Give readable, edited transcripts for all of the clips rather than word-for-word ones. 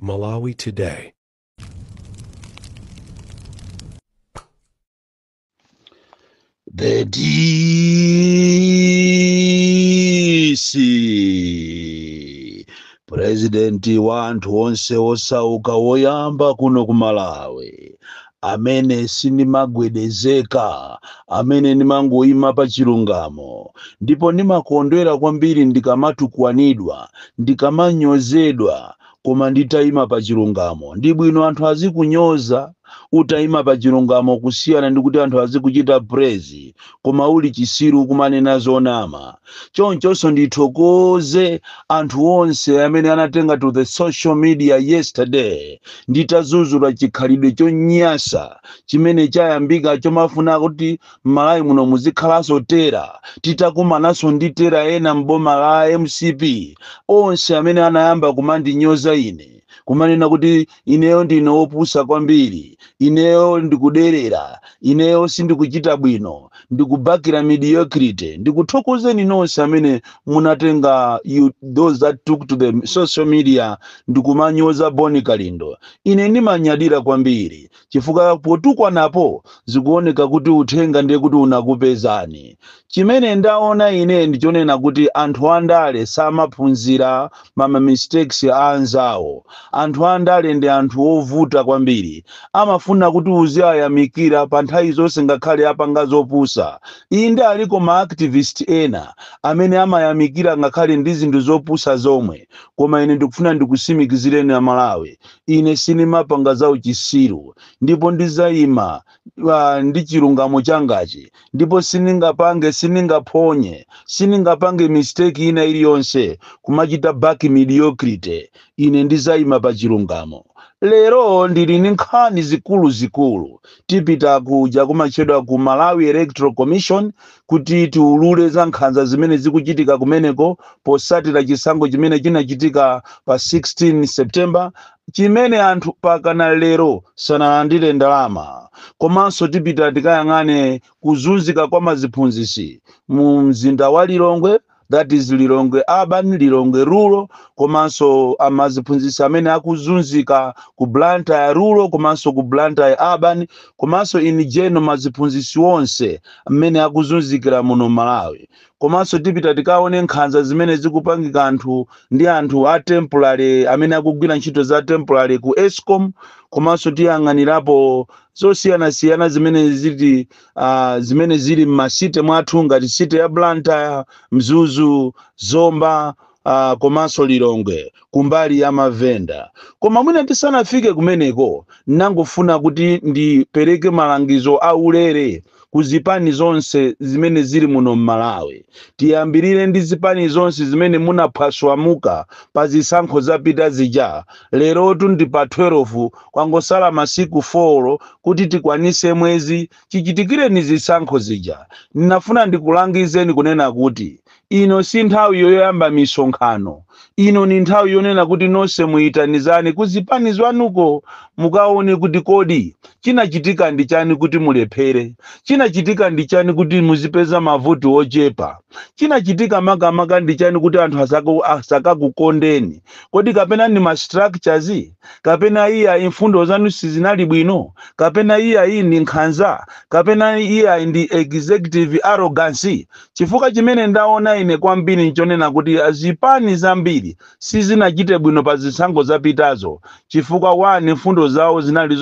Malawi Today. The DC President wa anthu onse osauka woyamba kuno ku Malawi, amene sindimagwedezeka, amene ndimangoyima pa chilungamo, ndipo ndimakondwera kwambiri ndikamatukwanidwa, ndikamanyozedwa, koma nditayima pa chilungamo. Ndi bwino anthu azikunyoza utayima pa chilungamo kusiyana ndi kuti anthu azikuchita praise koma uli chisiru kumanena zonama. Chonchonso ndithokoze anthu onse amene anatenga to the social media yesterday nditazuzula chikhalidwe chonyasa chimene chayambika chomafuna kuti m'Malawi muno muzikhalanso terror, titakumananso ndi terror ena m'boma la MCP. Onse amene anayamba kumandinyoza ine, kumanena kuti ineyo ndine wopusa kwambiri, ineyo ndikuderera, ineyo sindikuchita bwino, ndikubakira mediocrity, ndikuthokozeni nonse amene munatenga, you, those that took to the social media ndikumanyoza Boni Kalindo. Ine ndimanyadira kwambiri chifukwa potukwanapo zikuoneka kuti uthenga ndiye kuti unakupezani. Chimene ndaona ine ndichonena kuti anthu andale samaphunzira ma mistakes a anzawo. Anthu andale ndi anthu ovuta kwambiri, amafuna kuti uziyayamikira pa nthawi zonse ngakhale apanga zopusa. Inde, aliko ma activist ena amene amayamikira ngakhale ndi zinthu zopusa zomwe, koma ine ndikufuna ndikusimikizireni Amalawi, ine sindimapanga za uchisiru, ndipo ndizayima ndi chilungamo changachi, ndipo sindingapange, sindingaphonye, sindingapange mistake ina iliyonse kumachita back mediocrity. Ine ndizayima pa chilungamo. Lero ndili ndi nkhani zikuluzikulu. Tipita kuja kumatchedwa ku Malawi Electoral Commission kuti tiulule za nkhanza zimene zikuchitika kumeneko posatira chisankho chimene chinachitika pa 16 September, chimene anthu pakana lero sanalandire ndalama. Komanso tipita tikayang'ane kuzunzika kwa maziphunzitsi mu mzinda wa Lilongwe, that is Lilongwe Urban, Lilongwe Rural, komanso amaziphunzitsi amene akuzunzika ku Blantyre Rural komanso ku Blantyre Urban, komanso in general maziphunzitsi onse amene akuzunzikira muno Malawi. Komanso tipita tikaone nkhanza zimene zikupangika anthu ndi anthu a temporary amene akugwira ntchito za temporary ku ESCOM. Komanso tiyang'anirapo zosiyanasiyana zimene zili m'ma city mwathu ngati city ya Blantyre, Mzuzu, Zomba, komanso Lilongwe kumbali ya mavenda. Koma mwina tisanafike kumeneko, nangofuna kuti ndipereke malangizo aulere ku zipani zonse zimene zili muno m'Malawi. Tiyambirire ndi zipani zonse zimene munaphwaswamuka pa zisankho zapita zija. Lerotu ndi pa 12, kwangosala masiku 4 kuti tikwanise mwezi chichitikireni zisankho zija. Ndinafuna ndikulangizeni kunena kuti ino si nthawi yoyamba misonkhano. Ino ni nthawi yonena kuti nonse muyitanizane ku zipani zwanuko, mukaone kuti kodi chinachitika ndi chani kuti mulephere, chinachitika ndi chani kuti muzipeza mavuto ochepa, chinachitika makamaka ndi chani kuti anthu asakakukondeni. Kodi kapena ndi ma structures, kapena iya imfundo zanu sizinali bwino, kapena iya iyi ndi nkhanza, kapena iya ndi executive arrogance? Chifukwa chimene ndaona ine kwambiri nchonena kuti zipani zambiri sizinachite bwino pa zisankho zapitazo chifukwa, one, mfundo zawo zinali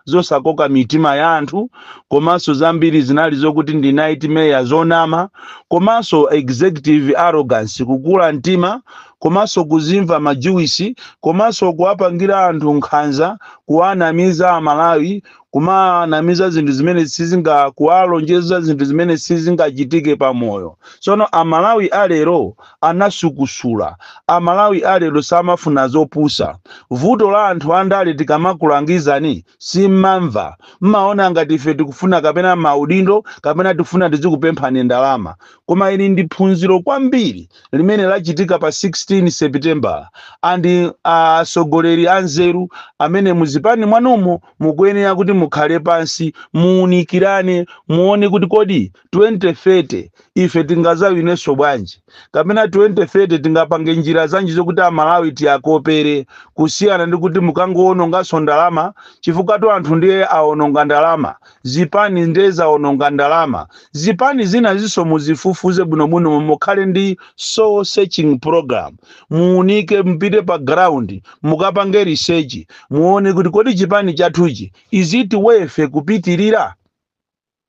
zosakoka mitima ya anthu, komanso zambiri zinali zokuti ndi nightmare, zonama, komanso executive arrogance, kukula mtima, komanso kuzimva majuwisi, komanso kuwapangira anthu nkhanza, kuwanamiza Amalawi, kumanamiza zinthu zimene sizinga, kuwalonjeza zinthu zimene sizingachitike pamoyo. Tsono Amalawi alero anasukusula. Amalawi alero samafuna zopusa. Vuto la anthu andale, tikamakulangizani simmamva. Mmaona ngati ife tikufuna kapena maudindo kapena tikufuna tizikupemphani ndalama. Koma ili ndi phunziro kwambiri limene lachitika pa 16 September, and atsogoleri anzeru amene muzipani mwanumo mukuyenera kuti Mukhale pansi, muunikirane, muone kuti kodi 2030 ife tingazawinenso bwanji, kapena 2030 tingapange njira zanji zokuti Amalawi tiyakopere, kusiyana ndi kuti mukangoononganso ndalama, chifukwa tu anthu ndiye aononga ndalama, zipani ndiye zaononga ndalama. Zipani zina zinso muzifufuze bwinobwino, mukhale ndi soul searching program, muunike, mpite pa ground, mukapange research, muone kuti kodi chipani chathuchi, is it worth kupitirira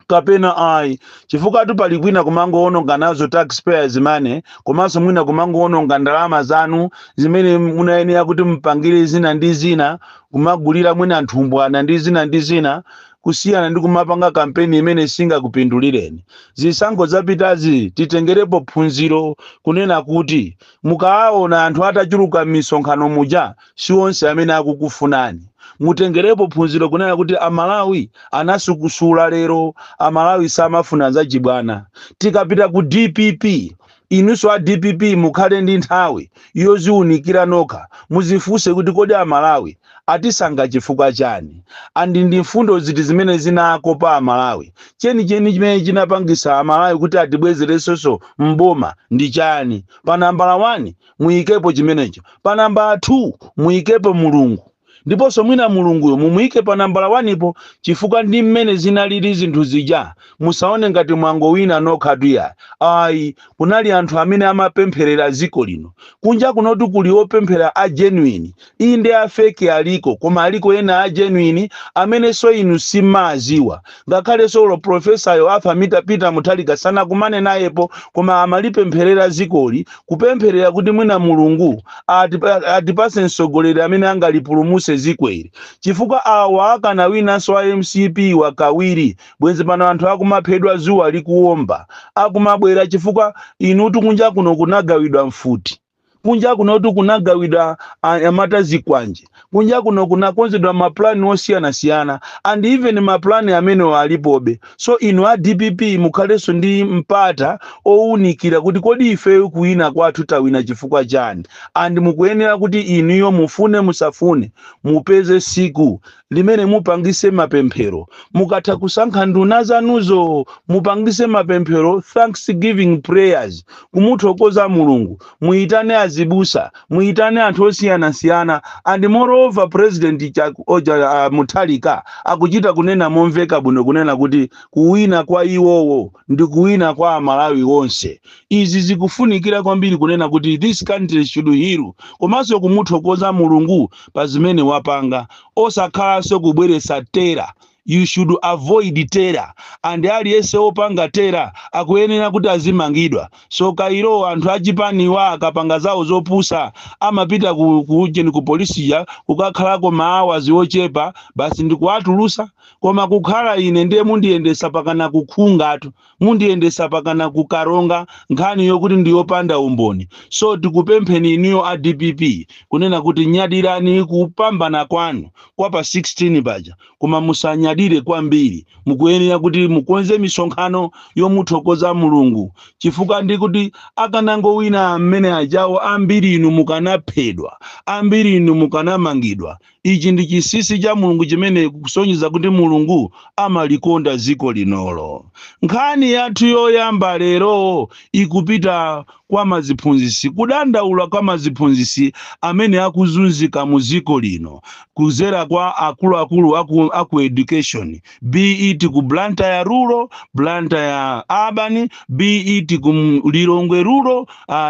kapena ayi? Chifukwa tu pali kwina kumangoononga nazo taxpayers' money, komanso mwina kumangoononga ndalama zanu zimene munayenera kuti mpangire zina ndi zina, kumagulira mwina nthumbwana ndi zina ndi zina, kusiyana ndi kumapanga kampeni imene singakupindulireni. Zisankho zapitazi titengerepo phunziro kunena kuti mukaona anthu atachuluka m'misonkhano muja, si onse amene akukufunani. Mutengerepo phunziro kunena kuti Amalawi anasukusula lero, Amalawi samafuna zachibwana. Tikapita ku DPP, inunso a DPP mukhale ndi nthawi yoziwunikira nokha, muzifunse kuti kodi Amalawi atisankha chifukwa chani, and ndi mfundo ziti zimene zinakopa Amalawi? Chenicheni chimene chinapangisa Amalawi kuti atibwezerenso mboma ndi chani? Pa nambala 1 muyikepo chimenecho, pa nambala 2 muyikepo Mulungu, ndiponso mwina Mulunguyo mumuyike pa nambala 1 po, chifukwa ndi mmene zinalili zinthu zija, musaone ngati mwangowina nokha tuya, ayi. Kunali anthu amene amapempherera dziko lino. Kunja kunotu kuli opemphera a genuine, inde a fake aliko, koma aliko ena a genuine amene so inu simmaziwa. Ngakhale solo Profesayo Arthur Peter Mutharika sanakumane nayepo, koma amalipempherera dzikoli, kupempherera kuti mwina Mulungu atipase mtsogoleri amene angalipulumuse dziko ili, chifukwa awa akanawinanso a MCP wakawiri, bwenzi pano anthu akumaphedwa zuwa likuwomba, akumabwera, chifukwa inutu kunja kuno kunagawidwa mfuti, kunja kunotu kunagawidwa anyamata zikwanje, kunja kuno kunakonzedwa maplani osiyanasiyana, and even maplani amenewo alipobe. So inu a DPP mukhalenso ndi mpata owunikira kuti kodi ifeyo kuwina kwathu tawina chifukwa chani? And mukuyenera kuti inuyo, mufune musafune, mupeze siku limene mupangise mapemphero. Mukatha kusankha nduna zanuzo, mupangise mapemphero, thanksgiving prayers, kumuthokoza Mulungu, muyitane azibusa, muyitane anthu osiyanasiyana. And moreover, President oja Mutharika akuchita kunena momveka bwino kunena kuti kuwina kwa iwowo ndi kuwina kwa Amalawi onse. Izi zikufunikira kwambiri kunena kuti this country should heal, komanso kumuthokoza Mulungu pa zimene wapanga, osakhalanso kubweretsa terror. You should avoid terror, and aliyense wopanga terror akuyenera kuti azimangidwa. So kairo anthu achipaniwa akapanga zawo zopusa, amapita ku ku polisiya, kukakhalako maawazi ochepa basi ndikuwatulusa. Koma kukhala ine, ndiye mundiyendesa pakana kukhungatu, mundiyendesa pakana kukaronga, nkhani yokuti ndiyopanda umboni. So tikupempheni inuyo a DPP kunena kuti nyadirani kupambana kwanu kwa pa 16 paja, koma musanyadire kwambiri. Mukuyenera kuti mukonze misonkhano yomuthokoza Mulungu, chifukwa ndi kuti akanangowina mmene ajawo, ambiri inu mukanaphedwa, ambiri inu mukanamangidwa. Ichi ndi chinsinsi cha Mulungu chimene kusonyeza kuti Mulungu amalikonda dziko linolo. Nkhani yathu yoyamba lero ikupita kwa maziphunzisi, kudandaula kwa maziphunzisi amene akuzunzika mu dziko lino kuzera kwa akuluakulu aku education, be it ku Blantyre Rural, Blantyre Urban, be it ku Lilongwe Rural,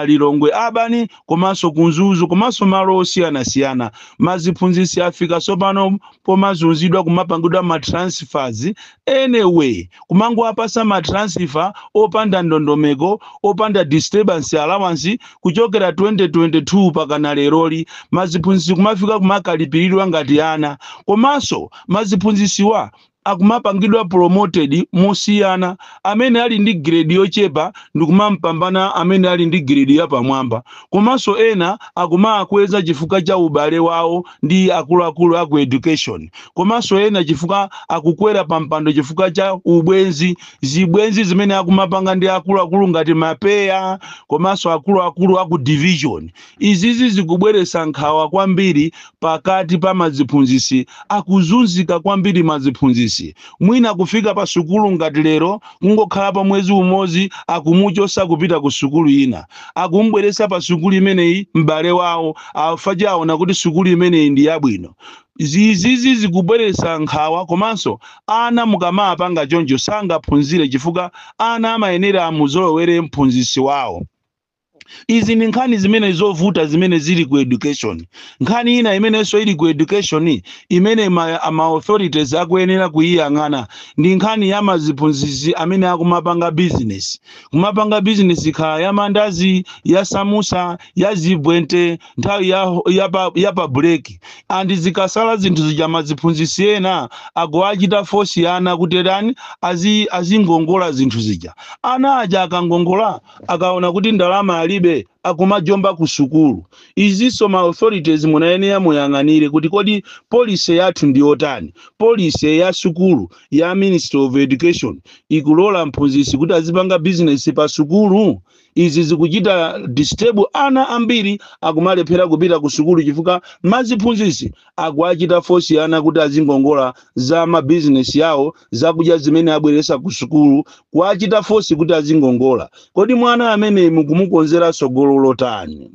Lilongwe Urban, komanso ku Mzuzu, komanso malo osiyanasiyana. Maziphunzisi afika tsopano pomazunzidwa, kumapangidwa ma transfers anyway, kumangowapasa ma transfer opanda ndondomeko, opanda disturbance allowance. Kuchokera 2022 pakana leroli, maziphunzisi kumafika kumakalipiridwa ngati ana. Komanso maziphunzisiwa Akumapangidwa promoted mosiyana. Amene ali ndi grade yochepa ndikumampambana amene ali ndi grade yapamwamba. Komanso ena akumakweza chifukwa cha ubale wawo ndi akuluakulu aku education. Komanso ena chifukwa akukwera pa mpando chifukwa cha ubwenzi, zibwenzi zimene akumapanga ndi akuluakulu ngati ma PEA komanso akuluakulu aku division. Izizi zikubweretsa nkhawa kwambiri pakati pa maziphunzisi. Akuzunzika kwambiri maziphunzisi. Mwina kufika pa sukulu ngati lero, kungokhala pa mwezi umodzi, akumuchosa kupita ku sukulu ina, akumbweretsa pa sukulu imeneyi m'bale wawo, afache aona kuti sukulu imeneyi ndi yabwino. Zizizi zikubweretsa nkhawa. Komanso ana mukamapanga choncho sangaphunzire, chifukwa ana amayenera amuzolowere mphunzisi wawo. Izi ndi nkhani zimene zovuta zimene zili ku education. Nkhani ina imenenso ili ku education imene ma authorities akuyenera kuyiyang'ana ndi nkhani ya maziphunzisi amene akumapanga business, kumapanga business khala ya mandazi, ya samusa, ya zibwente nthawi ya pa break. And zikasala zinthu zija, maziphunzisi ena akuachita force ana kuti tani, azingongola zinthu zija. Ana aja akangongola, akaona kuti ndalama alibe, akumajomba ku sukulu. Izinso ma authorities munayenera muyang'anire kuti kodi policy yathu ndi yotani? Policy ya sukulu ya Ministry of Education ikulola mphunzitsi kuti azipanga business pa sukulu? Izi zikuchita disturb ana ambiri, akumalephera kupita ku sukulu chifukwa maziphunzitsi akuachita force ana kuti azingongola za mabizinesi yawo, zakudya zimene abweresa ku sukulu, kuachita force kuti azingongola. Kodi mwana amene mukumukonzera tsogolo lotani?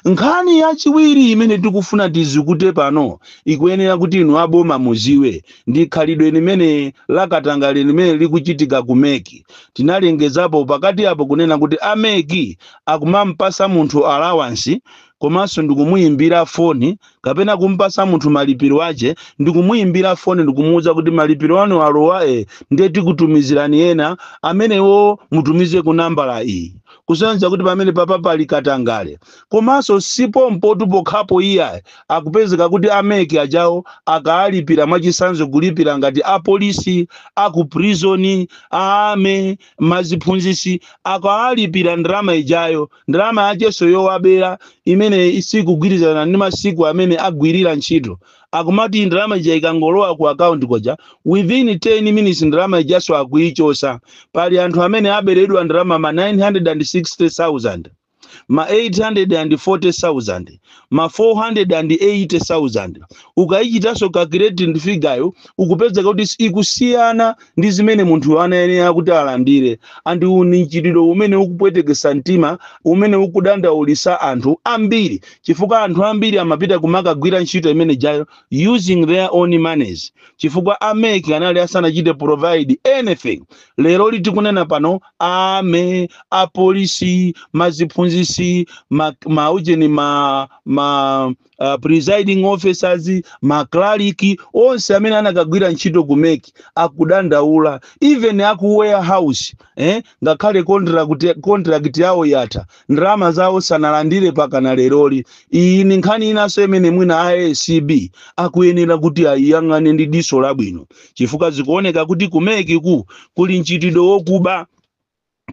Nkhani yachiwiri imene tikufuna tizikute pano, ikuyenera kuti inu aboma muziwe, ndi khalidwe limene lakatangale limene likuchitika ku MEC. Tinalengezapo pakati apo kunena kuti a MEC akumampasa munthu allowance, komanso ndikumuyimbira foni, kapena kumpasa munthu malipiro ache, ndikumuyimbira foni, ndikumuwuza kuti malipiro anu alowa, ndiye tikutumizirani ena amenewo, mutumize ku nambala iyi. Kusonyeza kuti pamene papa pali katangale. Komanso sipompotu pokhapo iyayi. Akupezeka kuti a MEC ajawo akaalipira, mwachisanzo kulipira ngati apolisi, aku prison, ame maziphunzisi, akaalipira ndalama ijayo, ndalama yacheso yowabera imene isikugwirizana ndi masiku amene agwirira ntchito. Akumati ndalama ija ikangolowa ku akaunti koja, within 10 minutes ndalama ijaso akuichosa. Pali anthu amene aberedwa ndalama ma 960,000, ma 840,000, ma 480,000. Ukayichitanso calculating figure, ukupezeka kuti ikusiyana ndi zimene munthu anayenera kuti alandire. And ni mchitidwe umene ukupwetekesa mtima, umene ukudandaulisa anthu ambiri, chifukwa anthu ambiri amapita kumakagwira ntchito imene jayo using their own monies, chifukwa a MEC anali asanachite provide anything. Lero litikunena pano, ame apolisi, maziphunzisi, maujeni, ma presiding officers, ma clerk, onse amene anakagwira ntchito ku MEC akudandaula. Even aku warehouse, ngakhale contract yawo yatha, ndalama zawo sanalandire pakana leroli. Iyi ni nkhani inanso imene mwina ACB akuyenera kuti ayiyang'ane ndi diso labwino, chifukwa zikuoneka kuti ku MEC ku kuli mchitidwe wokuba,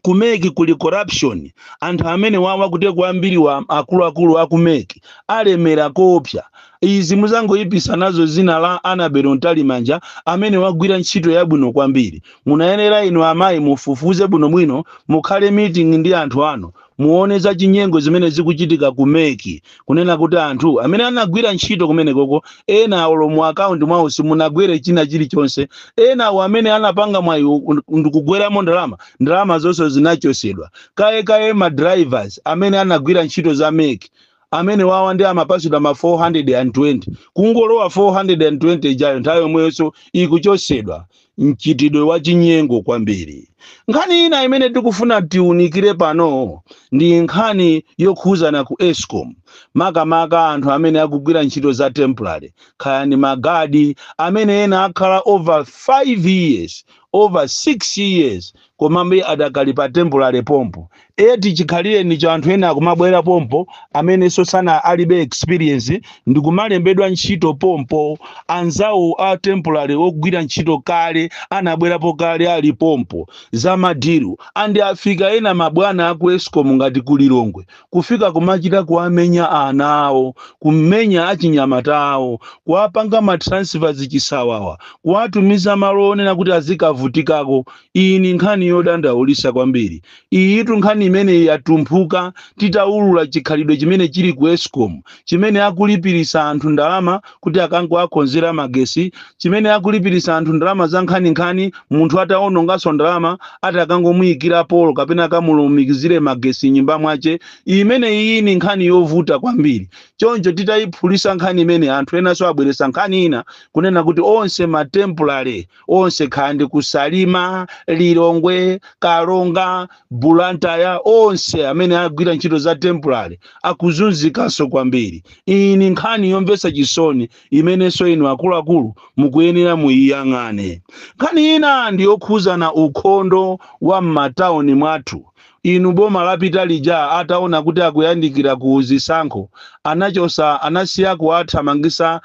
ku MEC kuli corruption. Anthu amene wawa kuti kwambiri wa akuluakulu aku MEC alemera koopsa. Izi muzangoyipisa nazo zina la Annabel Mtalimanja amene wagwira ntchito yabwino kwambiri. Munayenera inu amayi mufufuze bwinobwino, mukhale meeting ndi anthu anu, muone za chinyengo zimene zikuchitika ku MEC, kunena kuti anthu amene anagwira ntchito kumenekoko, ena olo mu akaunti mwawo simunagwere china chilichonse. Ena awo amene anapanga mwayi ndikugweramo ndalama, ndalama zonse zinachosedwa. Kaye kaye ma drivers amene anagwira ntchito za MEC, amene wawa ndi amapasidwa ma 420, kungolowa 420 ijayo, nthawi yomweyonso ikuchosedwa. Mchitidwe wa chinyengo kwambiri. Nkhani ina imene tikufuna tiunikire pano ndi nkhani yokhuzana ku ESCOM, makamaka anthu amene akugwira ntchito za temporary, kaya ni magadi amene ena akhala over 5 years, over 6 years, komabe adakali pa temporary pompo. Eti chikhalire nicho anthu ena akumabwera pompo amenenso sana alibe experience ndikumalembedwa ntchito pompo. Anzawo a temporary ogwira ntchito kale anabwerapo kale ali pompo za ma deal, and afika ena mabwana aku ESCOM ngati kulilongwe kufika kumachita kuamenya ana awo, kumenya achinyamata awo, kuwapanga ma transfers chisawawa, kuwatumiza malo onena kuti azikavutikako. Iyi ni nkhani yodandaulisa kwambiri. Iyitu nkhani imene yatumphuka titaulula chikhalidwe chimene chili ku ESCOM, chimene akulipirisa anthu ndalama kuti akangoakonzera magesi, chimene akulipirisa anthu ndalama za nkhaninkhani, munthu ataononganso ndalama ati akangomuyikira pole kapena akamulumikizire magesi nyumba mwache. Imene iyi ni nkhani yovuta kwambiri. Choncho titayiphulisa nkhani imene, anthu enanso abweresa nkhani ina kunena kuti onse ma temporary onse, khandi kusalima, Lilongwe, Kalonga, Blantyre, onse amene agwira ntchito za temporary akuzunzikanso kwambiri. Iyi ni nkhani yomvetsa chisoni imenenso inu akuluakulu mukuyenera muyiyang'ane. Nkhani ina ndi yokhuzana ukhondo wa m'matawuni mwathu. Inu, boma lapita lija ataona kuti akuyandikira ku zisankho, anachosa, anasiya kuwathamangisa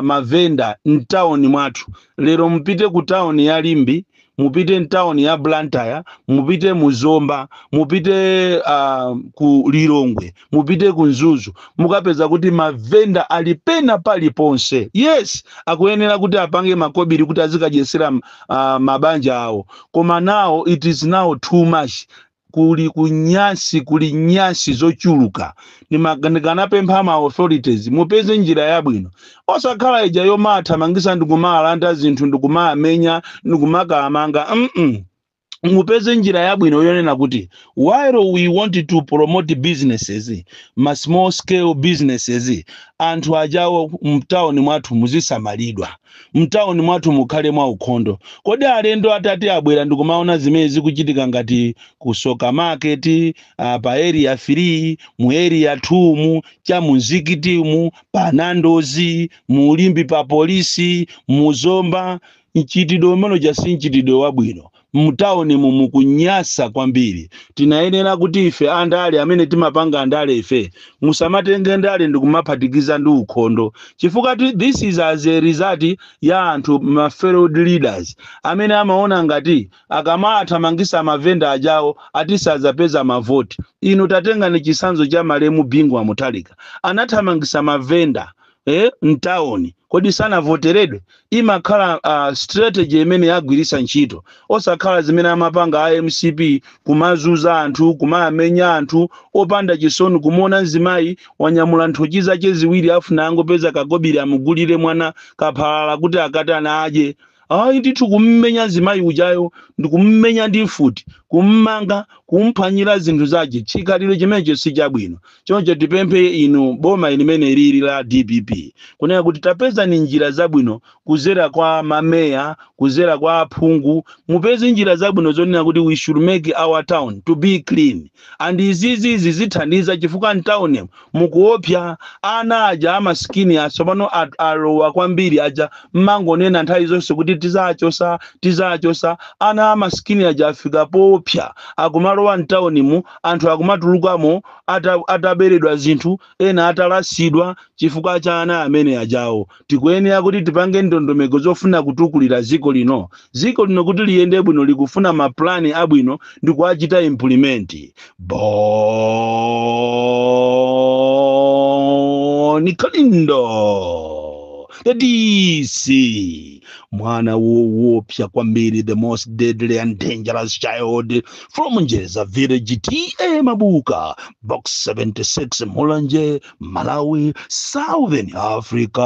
mavenda mtawuni mwathu. Lero mupite ku tawuni ya Limbe, mupite mtawuni ya Blantyre, mupite mu Zomba, mupite ku Lilongwe, mupite ku Mzuzu, mukapeza kuti mavenda ali pena paliponse. Yes, akuyenera kuti apange makobiri kuti azikadyesera mabanja awo, koma now it is now too much. Kuli kunyasi, kuli nyasi zochuluka. Ndikanapempha ma authorities mupeze njira yabwino, osakhala ija yomathamangisa ndikumalanda zinthu, ndikumamenya, ndikumakamanga. Mupeze njira yabwino yonena kuti while we want to promote businesses, ma small scale businesses, anthu ajawo mtawuni mwathu muzisamalidwa, mtawuni mwathu mukhale mwa ukhondo. Kodi alendo atati abwera ndikumaona zimene zikuchitika ngati ku Soka Market, pa Area 3, mu Area 2, mu cha muzikiti, mu pa Nandozi, mu Limbe pa polisi, mu Zomba, mchitidwe umene uja si mchitidwe wabwino. Mtawuni mukunyasa kwambiri. Tinayenera kuti ife andale amene timapanga andale ife, musamatenge ndale ndikumaphatikiza ndi ukhondo, chifukwa this is as a result ya anthu ma failed leaders amene amaona ngati akamathamangisa mavenda ajawo atisazapeza mavoti. Inu, tatengani chitsanzo cha malemu Bingu wa Mutharika, anathamangisa mavenda mtawuni, kodi sanavoteredwe? Imakhala strategy imene yagwirisa ntchito, osakhala zimene amapanga a MCP, kumazuza anthu, kumamenya anthu opanda chisoni, kumuona mzimayi wanyamula nthochi zace ziwiri, afuna angopeza kakobiri amugulire mwana kaphalala kuti akati ana adye. Ayi ndithu, kummenya mzimayi ujayo, ndikummenya ndi mfuti, kummanga, kumphwanyira zinthu zace. Chikhalidwe chimenecho si chabwino. Choncho tipemphe inu boma limene lili la DPP kunena kuti tapezani njira zabwino kuzera kwa mameya, kuzera kwa aphungu, mupeze njira zabwino zonena kuti we should make our town to be clean, and izizizi zithandiza chifukwa mtown mukuopsa. Ana aja amasikini asopano alowa kwambiri aja mmangonena nthawi zonse kuti tizachosa, tizachosa. Ana amasikini aja afika popsa, akumalowa mtawunimu, anthu akumatulukamo ataberedwa zinthu, ena atalasidwa chifukwa cha ana amene ajawo. Tikuyenera kuti tipange ndondomeko zofuna kutukulira dziko lino. Dziko lino kuti liyende bwino likufuna maplani abwino ndi kuachita implement. Bon Kalindo, the DC, mwana woopsa kwambiri, the most deadly and dangerous child from Njeza Village, TA Mabuka, Box 76, Mulanje, Malawi, Southern Africa.